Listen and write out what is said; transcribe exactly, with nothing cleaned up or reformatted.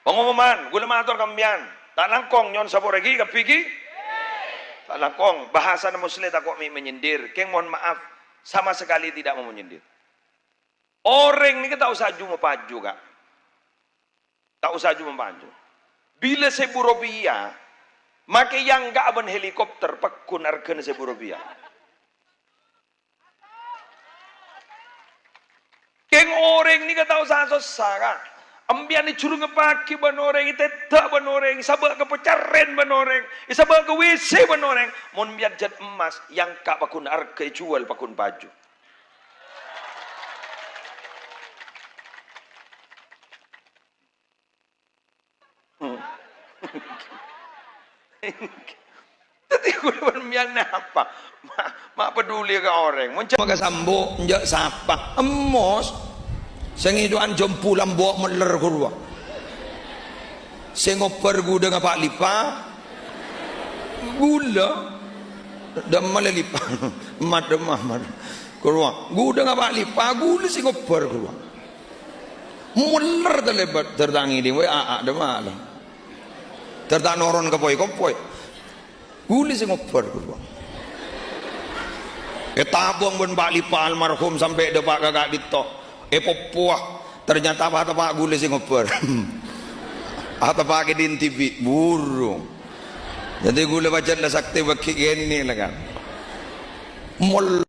Pangomoman, ghulâ mator ka sampèyan. Ta' langkong nyo'on sapora ghi' kabbhi ghi'? Ta' langkong. Bahasana Musleh tako' mè' menyindir. Kèng mohon maaf, sama sekali tidak mau menyindir. Orèng nèka ta' osa jhumapaju, Ka'. Ta' osa jhumapaju. Bilâ sèbu ropèya, makè èyangka'a bân helikopter, pagghun arghâna sèbu ropèya. Kèng orèng nèka ta' osa sossa, Ka'. Empèyan èjhurungngèpaghi bân orèng, ètèdhâ' bân orèng, èsabâ' ka pacarèn bân orèng, èsabâ' ka W C bân orèng. Mon empèyan jhât emmas, èyangka' pagghun arghâ, èjhuwâl pagghun paju. Dhâddhi ghulâ bân sampèyan napa? Ma', ma' paduli ka orèng. Mon jhâ' maka sambo', enjâ' sapa? Emmos. Sè ngèdhuwân jhâmbhu lambâ' mèller ghâruwa. Sè ngobbhâr ghudhângnga Pa' Lipa. Ghulâ. Dâmma la Lipa. Emmat, dâmma, emmat. Ghâruwa. Ghudhângnga Pa' Lipa, ghulâ sè ngobbhâr ghâruwa. Mèller talèbât, dâr ta' ngèdhing, wè, a'-, a', dâmma la. Dâr ta' noron ka poy-kompoy. Ghulâ sè ngobbhâr ghâruwa. Ètabâng bân Pa' Lipa almarhum sampè' dâpa' ka ka'dinto. Èpopowa. Ternyata pa-, teppa' ghulâ sè ngobbhâr. Ateppa' kèdhing dhibi'. Burung. Dhâddhi ghulâ pajhât la saktè bâghi' kènè' la, Ka'. Mèl-